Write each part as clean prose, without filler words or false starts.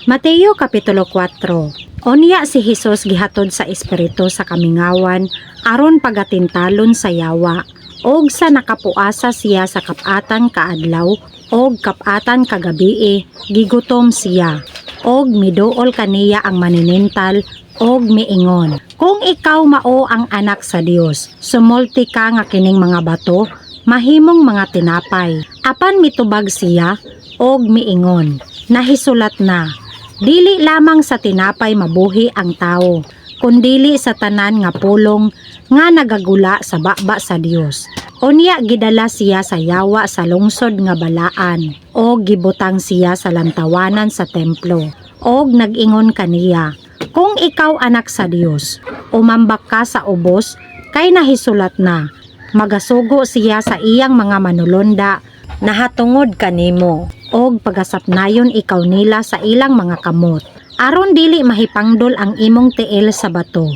Mateo Kapitulo 4. Unya si Hesus gihatod sa Espiritu sa kamingawan aron pagatintalon sa yawa. Og sa nakapuasa siya sa kap-atan kaadlaw og kap-atan kagabii, gigutom siya. Og miduol kaniya ang Maninental og miingon, "Kung ikaw mao ang Anak sa Dios, sumulti ka nga kining mga bato mahimong mga tinapay." Apan mitubag siya og miingon, "Nahisulat na, dili lamang sa tinapay mabuhi ang tao, kundili sa tanan nga pulong nga nagagula sa baba sa Dios." Unya gidala siya sa yawa sa lungsod nga balaan, og gibutang siya sa lantawanan sa templo, og nag-ingon kaniya, "Kung ikaw Anak sa Dios, umambak ka sa ubos, kay nahisulat na, magasugo siya sa iyang mga manulonda nahatungod kanimo, og pagasapnayon ikaw nila sa ilang mga kamot, aron dili mahipangdol ang imong tiil sa bato."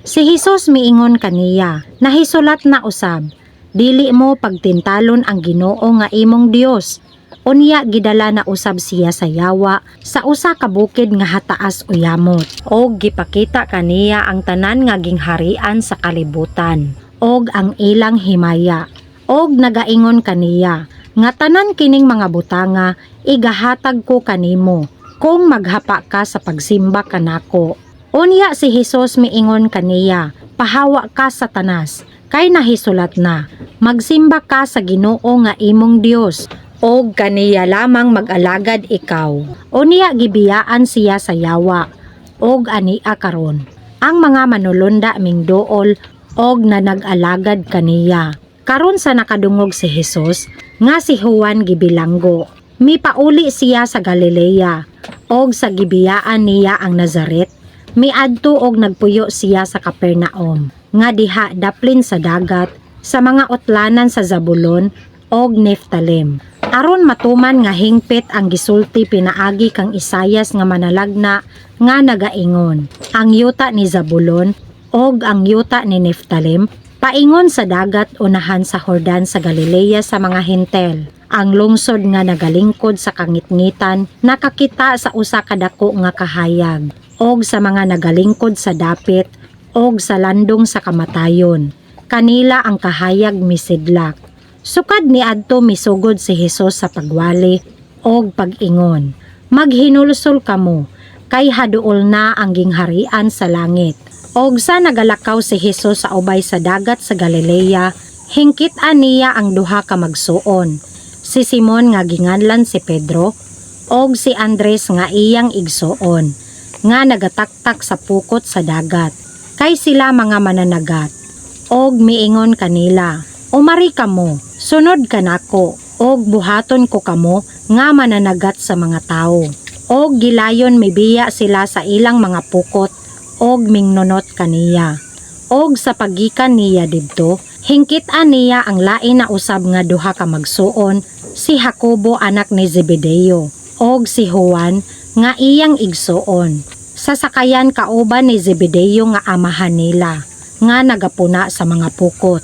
Si Hesus miingon kaniya, "Nahisulat na usab, dili mo pagtintalon ang Ginoo nga imong Dios." Unya gidala na usab siya sa yawa sa usa ka bukid nga hataas uyamot, og gipakita kaniya ang tanan nga gingharian sa kalibutan og ang ilang himaya. Og nagaingon kaniya nga tanan kining mga butanga igahatag ko kanimo kung maghapa ka sa pagsimba kanako. Unya si Hesus miingon kaniya, "Pahawa ka, Satanas, kay nahisulat na, magsimba ka sa Ginoo nga imong Dios og kaniya lamang mag-alagad ikaw." Unya gibiyaan siya sa yawa, og ania karon ang mga manulonda mingduol og nanag-alagad kaniya. Karon sa nakadungog si Hesus nga si Juan gibilanggo, mipauli siya sa Galilea, og sa gibiyaan niya ang Nazaret, miadto og nagpuyo siya sa Capernaum, nga diha daplin sa dagat, sa mga utlanan sa Zabulon og Neftalem, aron matuman nga hingpit ang gisulti pinaagi kang Isayas nga manalagna nga nagaingon, "Ang yuta ni Zabulon og ang yuta ni Neftalem, paingon sa dagat unahan sa Jordan, sa Galilea sa mga Hentil, ang lungsod nga nagalingkod sa kangitngitan, nakakita sa usa ka dako nga kahayag, og sa mga nagalingkod sa dapit og sa landong sa kamatayon, kanila ang kahayag misidlak." Sukad niadto, misugod si Hesus sa pagwali og pag-ingon, "Maghinulsol kamo, kay haduol na ang gingharian sa langit." Og sa nagalakaw si Hesus sa ubay sa dagat sa Galilea, hingkit-an niya ang duha ka magsuon, si Simon nga ginganlan si Pedro og si Andres nga iyang igsuon, nga nagataktak sa pukot sa dagat, kay sila mga mananagat. Og miingon kanila, "Umari kamo, sunod kanako, og buhaton ko kamo nga mananagat sa mga tawo." Og gilayon mibiya sila sa ilang mga pukot og mingnunot kaniya. Og sa paggikan niya didto, hingkit-an niya ang lain na usab nga duha ka magsuon, si Jacobo anak ni Zebedeo og si Juan nga iyang igsuon, sa sakayan kauban ni Zebedeo nga amahan nila, nga nagapuna sa mga pukot.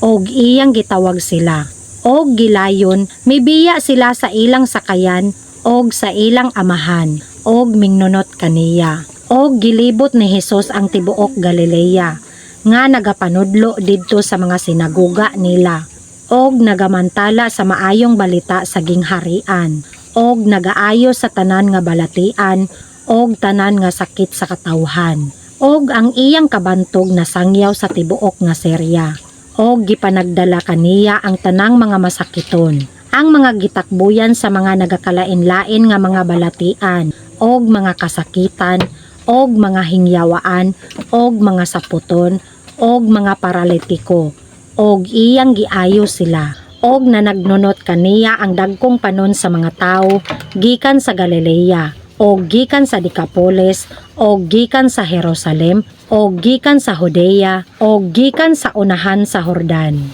Og iyang gitawag sila. Og gilayon mibiya sila sa ilang sakayan og sa ilang amahan og mingnunot kaniya. Og gilibot ni Hesus ang tibuok Galilea nga nagapanudlo didto sa mga sinagoga nila og nagamantala sa maayong balita sa gingharian og nagaayo sa tanan nga balatian og tanan nga sakit sa katawhan. Og ang iyang kabantog nasangyaw sa tibuok nga Syria. Og gipanagdala kaniya ang tanang mga masakiton, ang mga gitakbuyan sa mga nagakalain-lain nga mga balatian og mga kasakitan og mga hingyawaan og mga saputon og mga paralitiko, og iyang giayo sila. Og nanagnunot kaniya ang dagkong panon sa mga tawo gikan sa Galilea og gikan sa Decapolis og gikan sa Jerusalem og gikan sa Judea og gikan sa unahan sa Jordan.